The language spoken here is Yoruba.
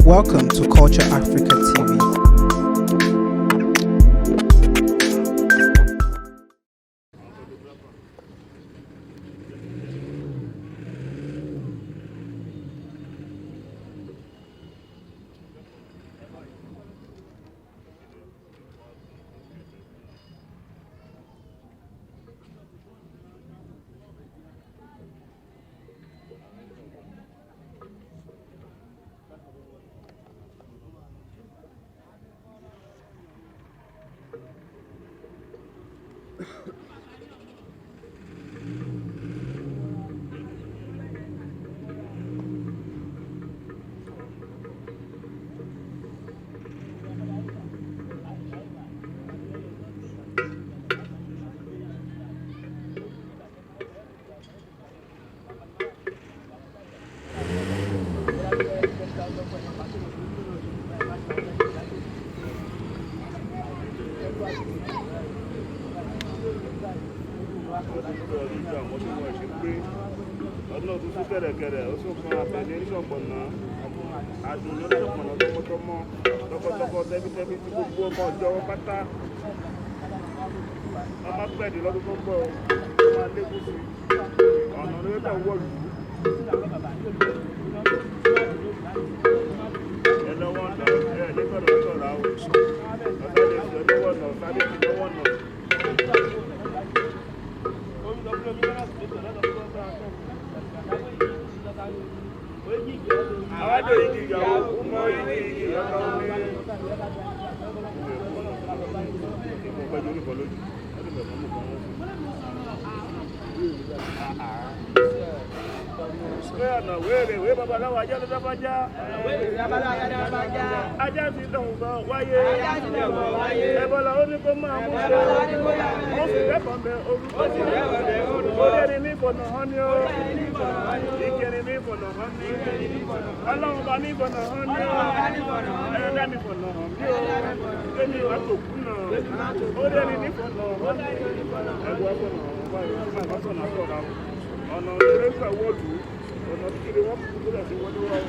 Welcome to Culture Africa TV. Àwọn tí wọ́n ṣe pé ọdún náà tún sún kẹ̀rẹ̀kẹ̀rẹ̀, ó sún kan abẹ̀ní oníṣọ̀pọ̀nà àdùn oníṣọ̀pọ̀nà, tọmọtọmọ, tọkọtọkọ, tẹbítẹbí, tí gbogbo ọmọ ọjọ́ wọn pátá. Wọ́n máa pẹ̀dé lọ́dún tó ń bọ̀, ó máa lékún sí ọ̀nà lórí tó wọ̀lú. Ẹ lọ́wọ́ ọ̀nà ẹ ní kọ̀ọ̀dọ̀ sọ̀rọ̀ àwọn ọ̀sán lè fi ọlọ́wọ́ ọ̀nà ọ̀sán lè fi lọ́wọ́ ọ̀nà. Àwájọ igi ìyàwó mọ igi ìyàwó mi. Ìmọ̀ pẹ̀lú oníkan lójú. Ọdún mẹ́fà mú kan wọ́n fún. Pé ọ̀nà wéèrè wé babaláwo ajá ló dábàá já. Ajá ti dọ̀hùn gan wáyé. Ẹ̀bọ̀là ó ní kó máa mú ṣe. Ó sì kẹ́kọ̀ọ́ bẹ orúkọ. Orí ẹni ní ìfọ̀nà hàn ní o. Ìkẹrin ní ìfọ̀nà hàn ní. Ọlọ́run bá ní ìfọ̀nà hàn ní o. Ẹ̀rọ̀dá ní ìfọ̀nà hàn ní o. Kémi ìwà tó kú náà. Orí ẹni ní ìfọ̀nà hàn ní. Ẹ̀gbọ́n ìfọ̀nà hàn báyìí. Ọ̀nà ọ̀nà ìrẹsà wọ̀lú. Ọ̀nà kíkiri wọ́n kú tó dẹ̀ sí wọlé wọ́n.